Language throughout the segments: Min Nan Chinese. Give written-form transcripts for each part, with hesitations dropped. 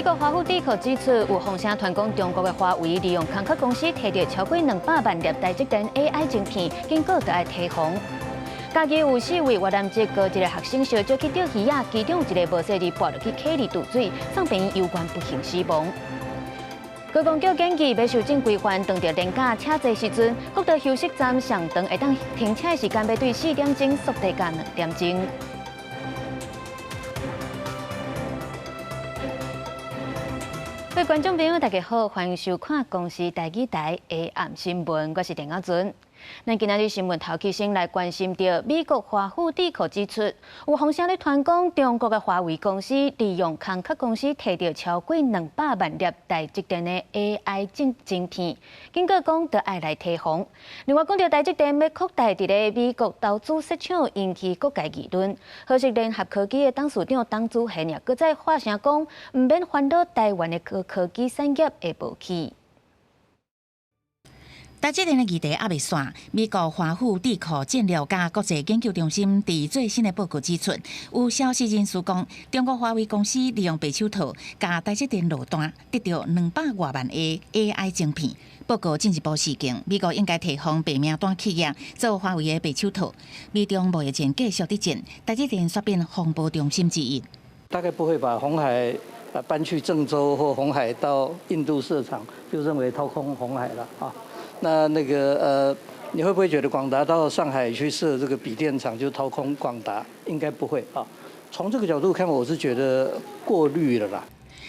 國華府智庫指出，有風聲傳講中國的華為利用空殼公司提著超過200萬粒台積電 AI 晶片，警告著愛提防。家己有四位越南籍高級的學生相招去釣魚仔，其中一个無細膩跋落去溪裡渡水，送病院猶原不幸死亡。觀光局建議欲修正規範，當著連假車濟時陣，國道休息站上長會當停車的時間，欲對4點鐘縮短到2點鐘。各位觀眾朋友，大家好，歡迎收看公視台語台下暗新聞，我是鄭亞尊。咱今仔日新聞頭起先來關心著美國華府智庫指出，有風聲咧傳講中國的華為公司利用空殼公司提著超過200萬粒台積電的 AI 晶片，警告講著愛來提防。另外講著台積電欲擴大佇咧美國投資設廠，引起各界議論。好勢聯合科技的董事長董子賢也閣再發聲講，毋免煩惱台灣的高科技產業會無去。台積電的議題猶未散，美國華府智庫戰略佮國際研究中心佇最新的報告指出，有消息人士講，中國華為公司利用白手套共台積電落單，得著200外萬個 AI 晶片。報告進一步示警，美國應該提防白名單企業做華為的白手套。美中貿易戰繼續佇戰，台積電煞變風暴中心之一。大概不會把鴻海搬去鄭州或鴻海到印度設廠，就認為掏空鴻海了啊。那個，你會不會覺得廣達到上海去設這個筆電廠就掏空廣達？應該不會啊。從這個角度看，我是覺得過慮了啦。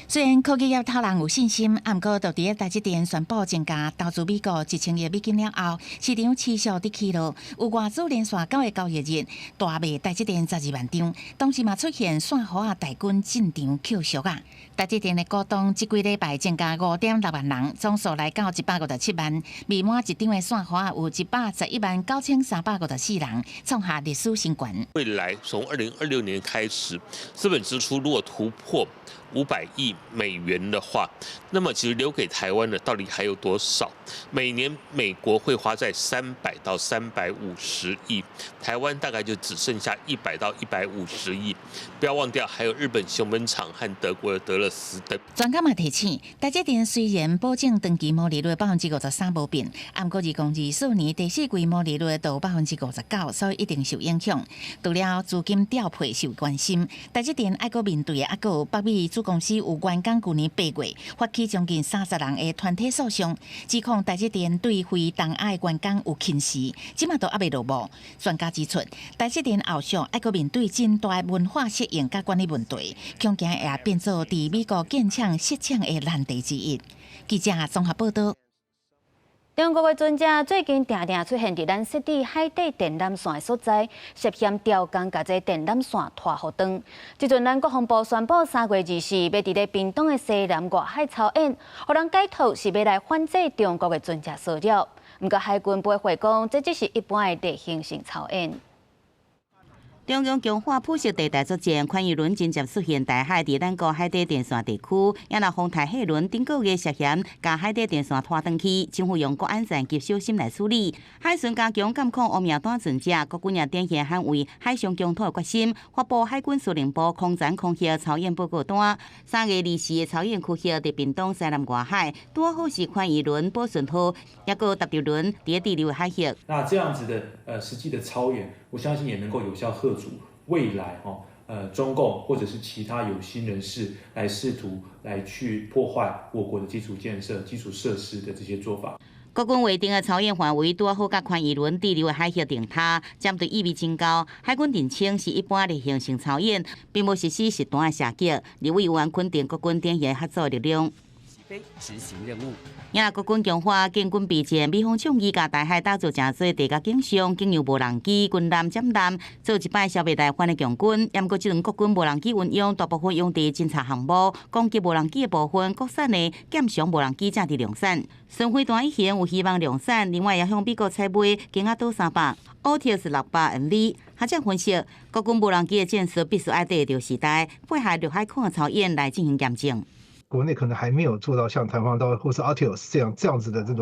雖然科技業頭人有信心，毋過就佇咧台積電宣布增加投資美國1000億美金了後，市場持續佇起落，有外資連續九个交易日大賣台積電12萬張，同時嘛出現散戶仔大軍進場抾俗仔。台積電的股東這幾禮拜增加5.6萬人，總數來到157萬。未滿一張的散戶仔有1,119,354人，創下歷史新高。未來從2026年開始，資本支出如果突破500億美元的話，那麼其實留給台灣的到底還有多少？每年美國會花在300到350億，台灣大概就只剩下100到150億。不要忘掉，還有日本熊本廠和德國的德勒斯登。專家嘛提醒，台積電雖然保證長期毛利率53%無變，毋過2024年第四季毛利率都59%，所以一定受影響。除了資金調配受關心，台積電愛閣面對的，猶閣有北美子公司有員工舊年8月發起將近30人的團體訴訟，指控台積電對非東亞的員工有輕視，這馬都猶未落幕。專家指出，台積電後續愛閣面對真大的文化適應佮管理問題，恐驚會變做佇美國建廠設廠的難題之一。記者綜合報導。中國的船隻最近定定出現佇咱設置海底電纜線的所在，涉嫌調工共這電纜線拖予長。這陣咱國防部宣布3月24欲佇咧屏東的西南外海操演，予人解讀是欲來反制中國的船隻騷擾。毋過海軍回覆講，這只是一般的例行性操演。中共強化灰色地帶作戰，寬裕輪真正出現台海佇咱國海底電線地區，也若風台貨輪頂個月涉嫌共海底電線拖長去，政府用國安戰級小心來處理。海巡加強監控烏名單船隻，國軍也展現捍衛海上疆土的決心。發布海軍司令部空戰空域操演報告單，3月24的操演區域佇屏東西南外海，拄好是寬裕輪、寶順號，抑閣有 W 輪佇佇留的海域。那這樣子的實際的操演，我相信也能夠有效嚇阻未來中共或者是其他有心人士來試圖來去破壞我國的基礎建設、基礎設施的這些做法。國軍劃定的操演範圍拄好佮寬裕輪佇留的海域頂跤，針對意味真高。海軍澄清是一般例行性操演，並無實施實彈的射擊。立委委員肯定國軍展現合作力量。執行任務。也國軍強化建軍備戰，美方倡議共台海打造成做地甲景象，經由無人機、軍艦、艦艦做一擺消滅台灣的共軍。毋過這輪國軍無人機運用大部分用佇偵察項目，攻擊無人機的部分，國產的劍翔無人機正佇量產。巡飛彈一型有希望量產，另外也向美國採買鷹仔島300、奧特斯600 MV。學者分析，國軍無人機的戰術必須愛綴著時代，配合陸海空的操演來進行驗證。國內可能還沒有做到像彈簧刀或是 Artios 這樣子的這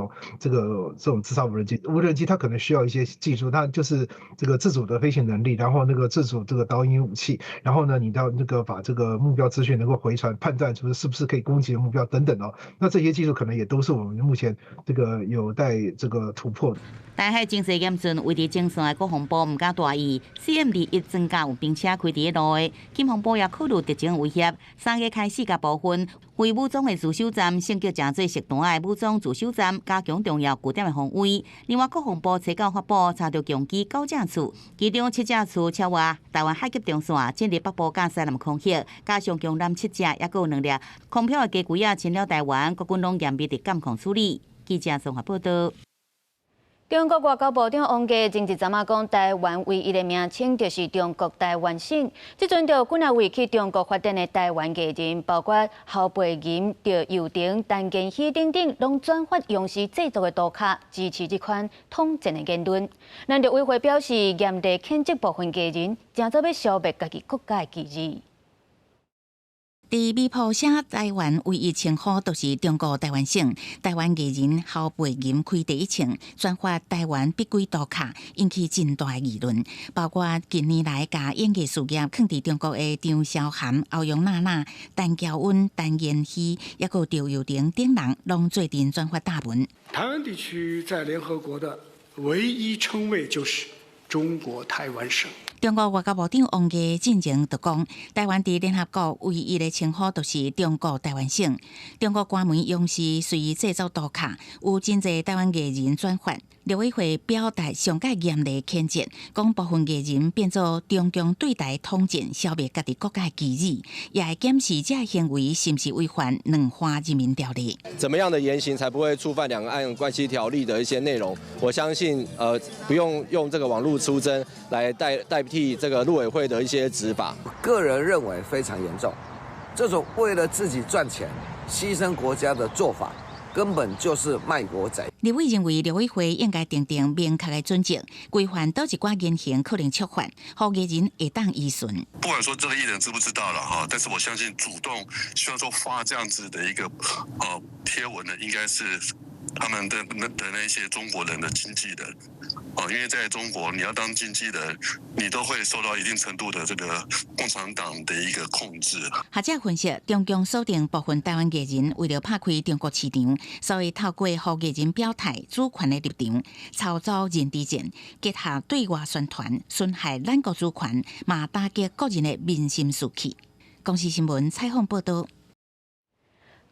種自殺無人機。無人機它可能需要一些技術，它就是這個自主的飛行能力，然後那個自主這個導引武器，然後呢，你到那個把這個目標資訊能夠回傳判斷出是不是可以攻擊的目標等等哦。那這些技術可能也都是我們目前這個有待這個突破的。台海情勢嚴峻，圍佇前線的國防部毋敢大意，CM21裝甲運兵車開佇咧路的，國防部也考慮敵情威脅，3月開始共部分非武裝的自守站升級成做實彈的武裝自守站，加強重要據點的防衛。另外，國防部初九發布查著共機九架次，其中七架次超越台灣海峽中線，進入北部佮西南空域，加上共艦七隻，抑閣有兩粒空飄的雞胿仔侵擾台灣，國軍攏嚴密佇監控處理。記者綜合報道。中國外交部長王毅前一陣仔講，台灣唯一的名稱就是中國台灣省。這陣就幾若位去中國發展的台灣藝人，包括侯貝銀、趙又廷、陳建喜等等，攏轉發央視製作的圖卡，支持這款統戰的言論。咱陸委會表示，嚴厲譴責部分藝人，成做欲消滅家己國家的記憶。佇微博寫台灣唯一稱呼就是中國台灣省，台灣藝人侯貝銀開第一槍，轉發台灣必歸圖卡，引起真大的議論。包括近年來共演藝事業囥佇中國的張韶涵、歐陽娜娜、陳喬恩、陳妍希，抑閣趙又廷等人，攏做陣轉發貼文。台灣地區在聯合國的唯一稱謂就是中國台灣省。中國外交部長王毅進前就講，台灣佇聯合國唯一的稱呼就是中國台灣省。中國官媒央視隨意製作圖卡，有真濟台灣藝人轉發。陸委會表達上蓋嚴厲譴責，講部分藝人變做中共對台統戰、消滅家己國家的棋子，也會檢視這行為是毋是違反兩岸人民條例。怎麼樣的言行才不會觸犯兩岸關係條例的一些內容？我相信，不用用這個網路出征來代替這個陸委會的一些執法。個人認為非常嚴重，這種為了自己賺錢、犧牲國家的做法，根本就是賣國賊。立委認為，陸委會應該訂定明確的準則，規範佗一寡言行可能觸犯，予藝人會當依循。不管說這個藝人知不知道了哈，但是我相信主動希望說發這樣子的一個貼文呢，應該是他們的那些中國人的經紀人啊，因為在中國你要當經紀人，你都會受到一定程度的這個共產黨的一個控制。學者分析，中共鎖定部分台灣藝人，為了拍開中國市場，所以透過予藝人表態主權的立場，操作認知戰，結合對外宣傳，損害咱國主權，嘛打擊國人的民心士氣。公視新聞採訪報道。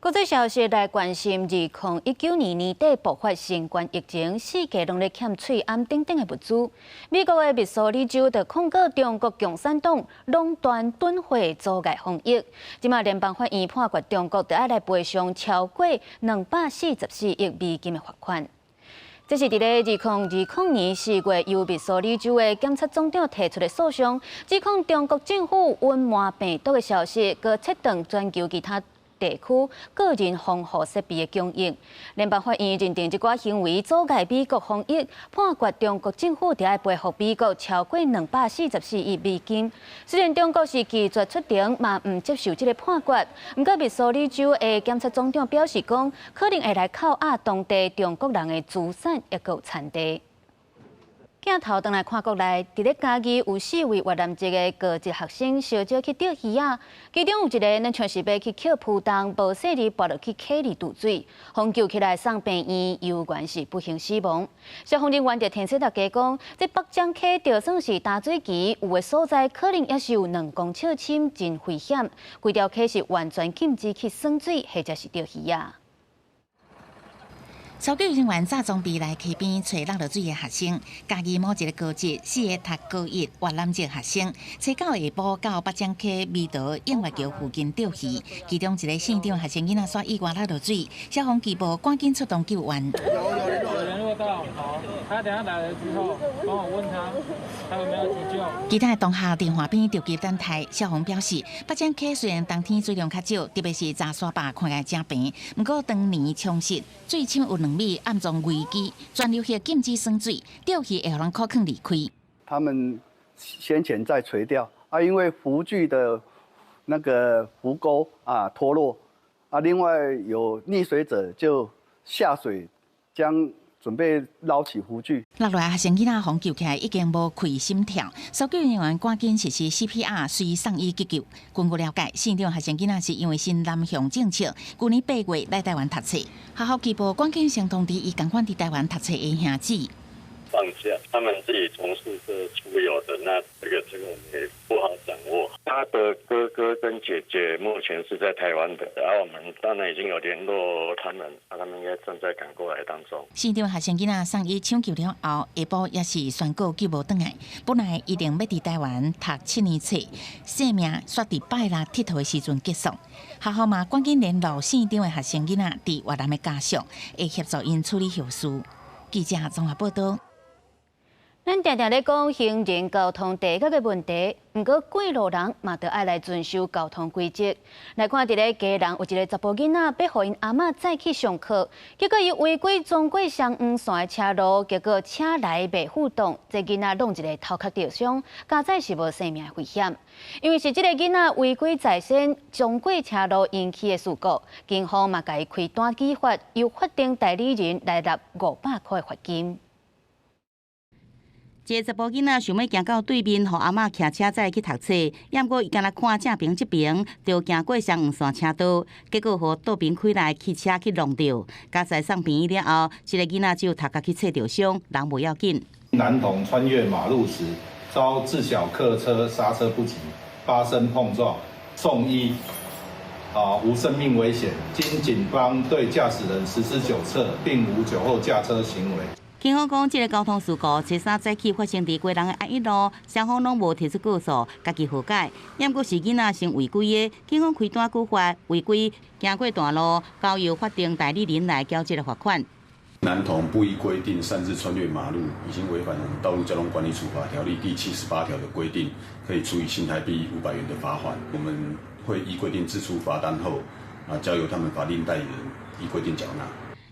國際消息來關心，2019年年底爆發新冠疫情，世界攏咧欠喙罨等等的物資。美國的密蘇里州就控告中國共產黨壟斷囤貨，阻礙防疫。這馬聯邦法院判決中國著愛來賠償超過244億美金的罰款。這是佇咧2020年4月，由密蘇里州的檢察總長提出的訴訟，指控中國政府隱瞞病毒的消息，閣切斷全球其他地區個人防護設備的供應。聯邦法院認定這寡行為阻礙美國防疫，判決中國政府著愛賠予美國超過244億美金。雖然中國是拒絕出庭，嘛毋接受這個判決。毋過密蘇里州的檢察總長表示講，可能會來扣押當地中國人的資產，抑閣有田地。鏡頭轉來看國內，佇咧嘉義有四位越南籍的高職學生，相招去釣魚仔，其中有一个呢，像是欲去抾浮重，無細膩跋落去溪裡墮水，予救起來送病院，猶原是不幸死亡。消防人員就提醒大家講，這北掌溪就算是乾水期，有的所在可能也是有2公尺深，真危險。規條溪是完全禁止去耍水或者是釣魚仔。搜救人員紮裝備來溪邊揣落落水的學生，嘉義某一个高職四个讀高一越南籍學生，初九下晡到北掌溪美道映月橋附近釣魚，其中一个姓張的學生囡仔煞意外落落水，消防機步趕緊出動救援。有聯絡到，好，他等下來了之後，幫我問他，他有沒有急救。其他的同學佇岸邊著急等待，消防表示，北掌溪雖然冬天水量較少，特別是閘沙壩看起來誠平，毋過長年沖蝕，水深有2米，暗藏危機，全流域禁止耍水，釣魚會予人苦勸離開。他們先前在垂釣啊，因為浮具的那個浮鈎啊脫落，啊，另外有溺水者就下水將準備撈起浮具。落來學生囡仔予救起來已經無氣心跳，搜救人員趕緊實施 CPR，隨送醫急救。根據了解，現場學生囡仔是因為新南向政策，舊年8月來台灣讀冊，學校內部趕緊先通知伊仝款佇台灣讀冊的兄姊。放假，他們自己從事這出遊的，那這個我們也不好掌握。他的哥哥跟姐姐目前是在台灣的，然後我們當然已經有聯絡他們，他們應該正在趕過來當中。現場學生囡仔送醫搶救了後，下晡也是宣告救無轉來。本來一定欲佇台灣讀7年冊，生命煞佇拜六𨑨迌的時陣結束。學校嘛趕緊聯絡現場的學生囡仔佇越南的家屬，會協助𪜶處理後事。記者綜合報道。咱定定咧講行人交通第一個問題，毋過過路人嘛著愛來遵守交通規則。來看佇咧基隆有一個查埔囡仔，欲予𪜶阿嬤載去上課，結果伊違規衝過雙黃線的車路，結果車來袂赴擋，這囡仔弄一个頭殼著傷，佳哉是無生命危險。因為是這个囡仔違規在先，衝過車路引起的事故，警方嘛共伊開單舉發，由法定代理人來納500塊罰金。這個查埔囡仔想欲行到對面，予阿嬤騎車載去讀冊，毋過伊敢若看正爿這爿，就行過雙黃線車道，結果予倒爿開來汽車去挵著，佳哉送病院了後，這個囡仔只有頭殼去切著傷，人無要緊。男童穿越馬路時，遭自小客車剎車不及，發生碰撞，送醫，無生命危險。經警方對駕駛人實施酒測，並無酒後駕車行為。警方講，這个交通事故初三早起發生佇基隆的安一路，雙方攏無提出告訴，家己和解。毋過是囡仔先違規的，警方開單舉發違規行過大路，交由法定代理人來繳這个罰款。男童不依規定擅自穿越馬路，已經違反我們《道路交通管理處罰條例》第78條的規定，可以處以新台幣500元的罰款。我們會依規定制出罰單後，交由他們法定代理人依規定繳納。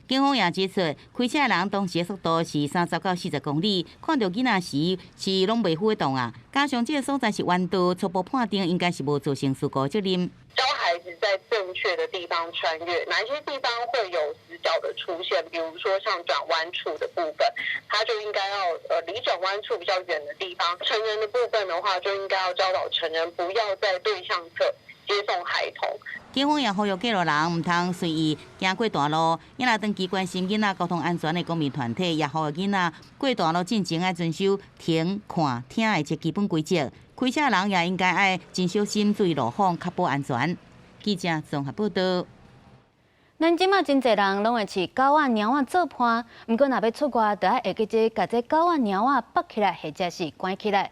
警方也指出，開車人當時的速度是30到40公里，看著囡仔時是攏袂赴擋啊。加上這个所在是彎道，初步判定應該是無造成事故責任。教孩子在正確的地方穿越，哪一些地方會有死角的出現？比如說像轉彎處的部分，他就應該要離轉彎處比較遠的地方。成人的部分的話，就應該要教導成人不要在對向側接送孩童。警方也呼籲過路人毋通隨意行過大路，也若長期關心囡仔交通安全的公民團體，也呼籲囡仔過大路進前愛遵守停、看、聽的這基本規則。開車人也應該愛真小心，注意路況，確保安全。記者綜合報道。咱這馬真濟人攏會飼狗仔、貓仔做伴，毋過若欲出外，就愛會記得共這狗仔、貓仔縛起來，或者是關起來。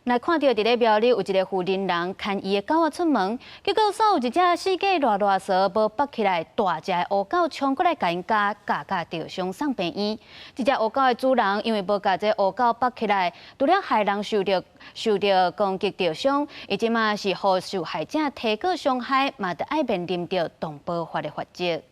來看著佇咧苗栗有一个婦人人牽伊的狗仔出門，結果煞有一隻四界賴賴趖無縛起來，大隻的烏狗衝過來共𪜶咬，咬甲著傷送病院。這隻烏狗的主人因為無共這烏狗縛起來，除了害人受著攻擊著傷，伊這馬是予受害者提告傷害，嘛著愛面臨著動保法的罰則。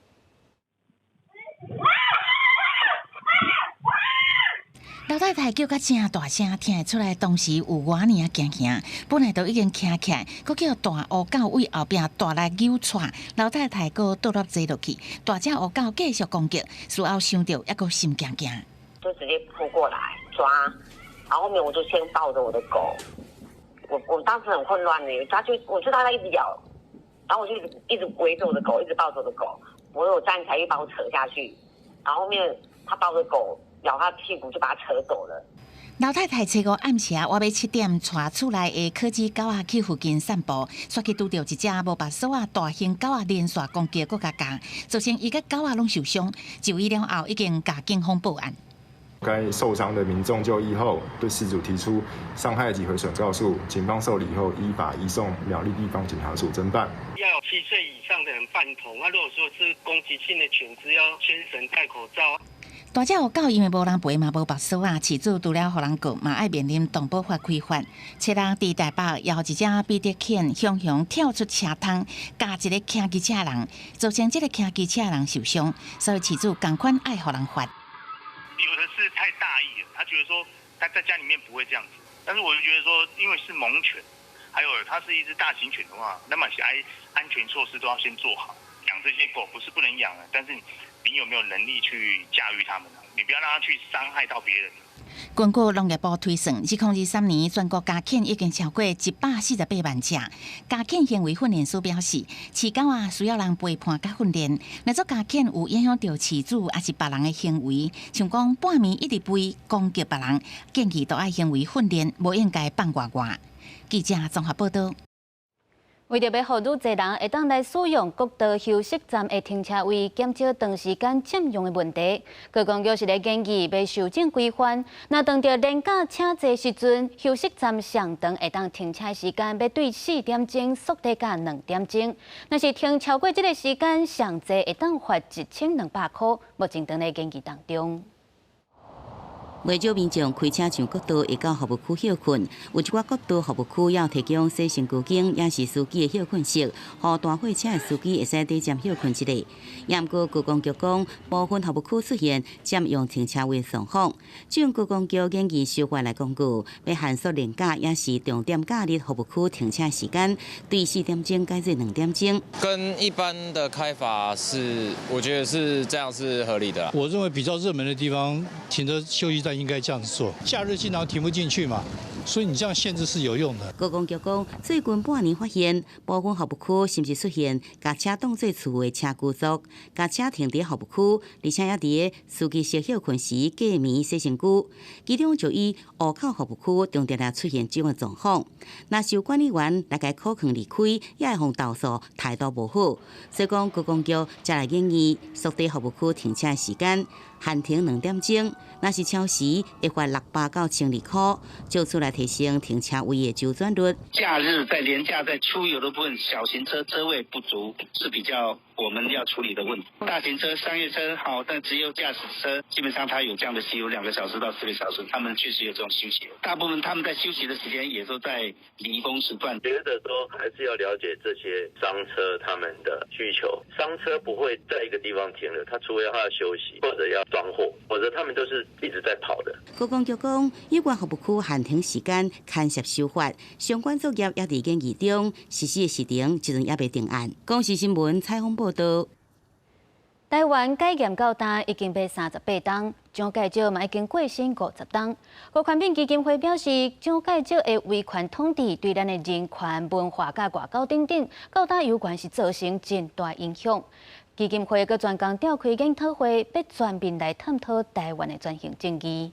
老太太叫甲誠大聲，聽會出來當時有偌爾驚嚇。本來都已經驚起來，閣叫大烏狗對後壁大力扭掣，老太太閣倒落坐落去，大隻烏狗繼續攻擊，事後想著猶閣心驚驚。就直接撲過來抓，然後後面我就先抱著我的狗，我當時很混亂呢，他就我知道他一直咬，然後我就一直一直圍著我的狗，一直抱著我的狗，我有站起來又把我扯下去，然後後面他抱著狗。咬他屁股就把他扯走了。老太太初五暗時外欲7點，帶厝內的柯基狗仔去附近散步，煞去拄著一隻無縛鎖仔大型狗仔連續攻擊，閣共咬，造成伊佮狗仔攏受傷。就醫了後，已經共警方報案。該受傷的民眾就醫後，對事主提出傷害及毀損告訴，警方受理後依法移送苗栗地方警察署偵辦。要有7歲以上的人伴同，啊，如果說是攻擊性的犬隻，要牽繩戴口罩。大隻烏狗因為無人陪嘛，無縛鎖仔，飼主除了予人告，嘛愛面臨動保法開罰。七日佇台北，有一隻比特犬雄雄跳出車窗，咬一个騎機車人，造成這个騎機車人受傷，所以飼主仝款愛予人罰。有的是太大意了，他覺得說他在家裡面不會這樣子，但是我就覺得說，因為是猛犬，還有它是一隻大型犬的話，那麼是安全措施都要先做好。養這些狗不是不能養啊，但是你有沒有能力去駕馭它們？你不要讓它去傷害到別人。根據農業部推算，2023年全國家犬已經超過148萬隻。家犬行為訓練師表示，飼狗仔需要人陪伴佮訓練。若做家犬有影響著飼主抑是別人的行為，像講半暝一直吠攻擊別人，建議都愛行為訓練，無應該放外外。記者綜合報道。為著欲予愈濟人會當來使用國道休息站的停車位，減少長時間佔用的問題，觀光局是咧建議欲修正規範。若當著連假車濟時陣，休息站上長會當停車時間欲對4點鐘縮短到2點鐘。若是停超過這个時間，上濟會當罰1200箍。目前正咧研議當中。袂少民眾開車上國道會到服務區歇睏，有一寡國道服務區也有提供洗身軀間，抑是司機的歇睏室，予大貨車的司機會使短暫歇睏一下。也毋過觀光局講，部分服務區出現佔用停車位的狀況，將觀光局研議修法來公告，欲限縮連假抑是重點假日服務區停車時間，對4點鐘改做2點鐘。跟一般的開法是，我覺得是這樣是合理的。我認為比較熱門的地方停車休息站應該這樣子做，假日經常停不進去嘛，所以你這樣限制是有用的。觀光局講，最近半年發現部分服務區甚至出現共車當做厝的車居族，共車停佇服務區，而且也佇司機室歇睏時過暝洗身軀，其中就以湖口服務區重點來出現這種狀況。若是有管理員來共許可離開，也會予投訴態度無好。所以講，觀光局才來建議縮短服務區停車時間，限停2點鐘，若是超時會罰600到1200箍，借此來提升停車位的周轉率。假日在連假在出遊的部分，小型車車位不足是比較我們要處理的問題。大型車、商業車好，但只有駕駛車，基本上它有這樣的需求，2個小時到4個小時，他們確實有這種休息。大部分他們在休息的時間也都在離峰時段。覺得說還是要了解這些商車他們的需求，商車不會在一個地方停了，他除非他要休息或者要裝貨，否則他們都是一直在跑的。觀光局講，有關服務區限停時間牽涉修法，相關作業也佇研議中，實施的時程這陣猶未定案。公視新聞採訪報道。台灣解嚴到今已經欲38冬，蔣介石嘛已經過身50冬。辜寬敏基金會表示，蔣介石的威權統治對咱的人權、文化佮外交等等，到今猶原是造成真大影響。基金會閣專工召開研討會，欲全面來探討台灣的轉型正義。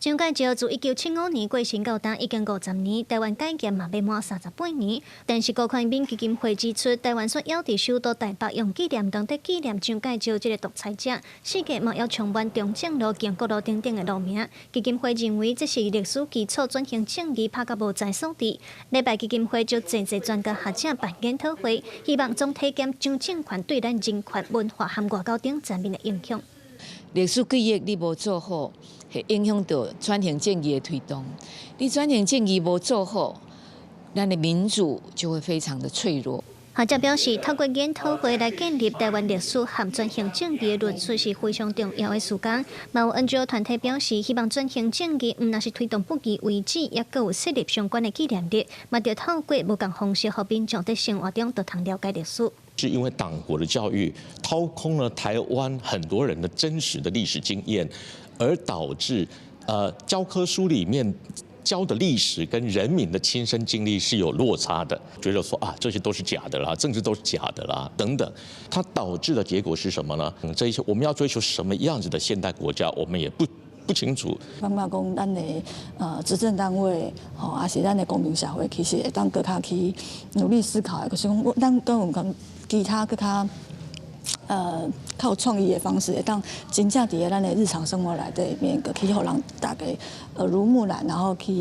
蔣介石自1975年過身到今已經50年，台灣解嚴嘛欲滿38年。但是辜寬敏基金會指出，台灣煞猶佇首都台北用紀念堂佇紀念蔣介石這个獨裁者，四界嘛猶充滿中正路、建國路等等的路名。基金會認為這是歷史基礎轉型正義拍甲無知所致。禮拜基金會就濟濟專家學者辦研討會，希望總體檢蔣政權對咱人權、文化和外交等層面的影響。歷史記憶你無做好，會影響到轉型正義的推動。你轉型正義無做好，咱的民主就會非常的脆弱。學者表示，透過研討會來建立台灣歷史和轉型正義的論述是非常重要的事工。嘛有 NGO 團體表示，希望轉型正義毋但是推動不義遺址，抑閣有設立相關的紀念日，嘛著透過無仝方式，予民眾佇生活中就通了解歷史。是因為黨國的教育掏空了台灣很多人的真實的歷史經驗，而導致教科書裡面教的歷史跟人民的親身經歷是有落差的，覺得說啊這些都是假的啦，政治都是假的啦等等，它導致的結果是什麼呢？這一些我們要追求什麼樣子的現代國家，我們也不清楚。感覺講，咱的執政單位吼，抑是咱的公民社會，其實會當閣較去努力思考的，就是講，咱閣有講其他閣較有創意的方式，會當真正佇咧咱的日常生活內底面，閣去予人大家耳濡目染，然後去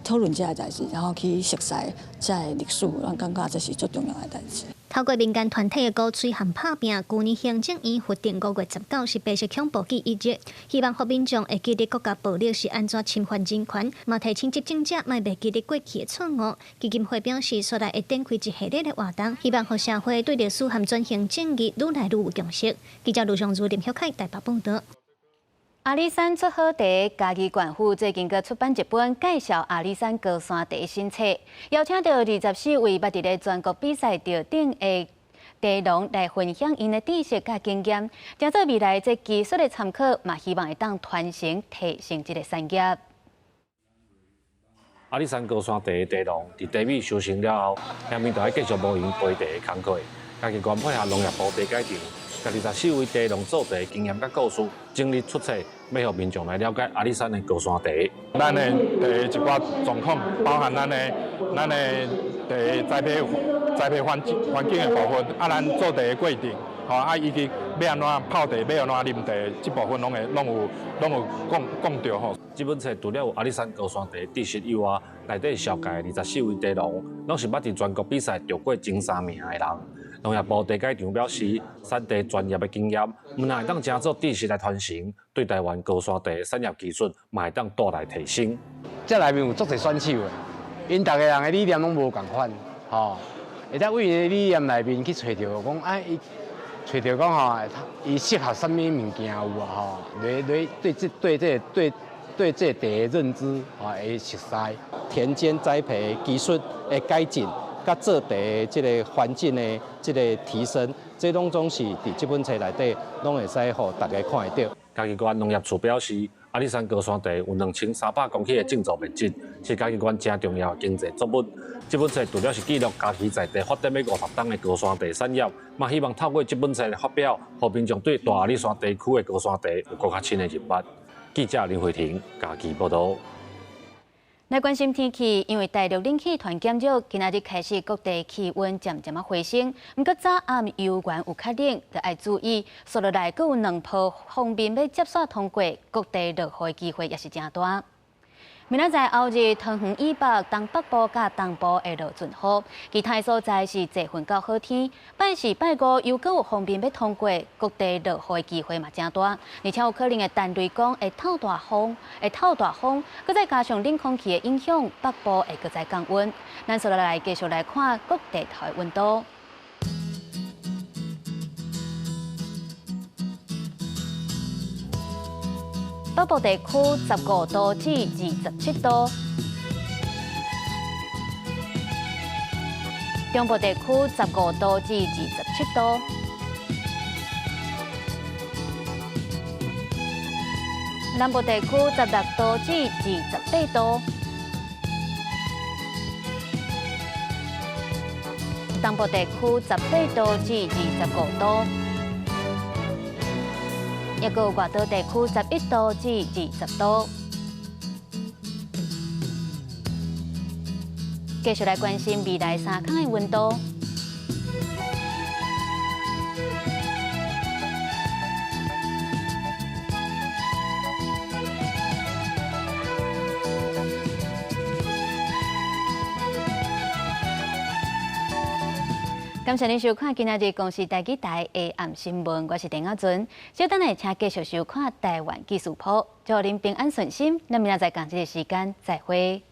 討論這个代誌，然後去熟悉這个歷史，咱感覺這是最重要的代誌。透過民間團體的鼓吹和拍拚，舊年行政院核定5月19是白色恐怖記憶日，希望予民眾會記得國家暴力是按怎侵犯人權，嘛提醒執政者莫袂記得過去的錯誤。基金會表示，紲來會展開一系列的活動，希望予社會對歷史和轉型正義愈來愈有共識。記者盧尚如、林曉凱台北報導。阿里山出好茶，嘉義縣府最近閣出版一本介紹阿里山高山茶的新冊，邀請著24位捌佇咧全國比賽得頂的茶農來分享𪜶的知識佮經驗，成做未來這技術的參考，嘛希望會當傳承提升這个產業。阿里山高山茶的茶農佇茶米收成了後，下面就愛繼續無閒陪茶的工課。嘉義縣配合農業部茶改場，共24位茶農做茶的經驗佮故事整理出冊，欲予民眾來了解阿里山的高山茶。咱的茶一寡狀況，包含咱的茶栽培環境的部分，啊，咱做茶的過程，吼啊，以及欲按怎泡茶，欲按怎啉茶，這部分攏有講著吼。這本冊除了有阿里山高山茶知識以外，內底紹介24位茶農，攏是捌佇全國比賽得過前三名的人。農業部茶改場表示，產茶專業的經驗，毋但會當成做知識來傳承，對台灣高山茶產業技術嘛會當帶來提升。這內面有足濟選手的，𪜶逐个人的理念攏無仝款，吼，會當為𪜶的理念內面去揣著講，啊，伊揣著講吼，伊適合啥物物件有無吼？來來對這對這對對這茶的認知吼會熟悉。田間栽培技術的改進，佮做茶的這个環境的這个提升，這攏總是佇這本冊內底攏會使予大家看會著。嘉義縣農業處表示，阿里山高山茶有2300公頃的種植面積，是嘉義縣誠重要的經濟作物。這本冊除了是記錄嘉義在地發展欲50冬的高山茶產業，嘛希望透過這本冊的發表，予民眾對大阿里山地區的高山茶有閣較深的認識。記者林慧婷嘉義報導。來關心天氣，因為大陸冷氣團減弱，今仔日開始各地氣溫漸漸仔回升。毋過早暗猶原有較冷，著愛注意。紲落來閣有兩波鋒面欲接續通過，各地落雨的機會也是誠大。明仔載後日，桃園以北、東北部佮東部會落陣雨，其他所在是濟雲到好天。拜四、拜五猶閣有鋒面欲通過，各地落雨的機會嘛誠大，而且有可能會彈雷公，會透大風，會透大風，閣再加上冷空氣的影響，北部會閣再降溫。咱紲落來繼續來看各地頭的溫度。北部地區15度至27度，中部地區15度至27度，南部地區16度至28度，東部地區18度至25度。抑閣有外島地區11度至20度。繼續來關心未來3天的溫度。感謝您收看今仔日公視台語台的暗新聞，我是鄧亞尊。稍等下，請繼續收看台灣紀事譜，祝您平安順心。咱明仔載仝這个時間再會。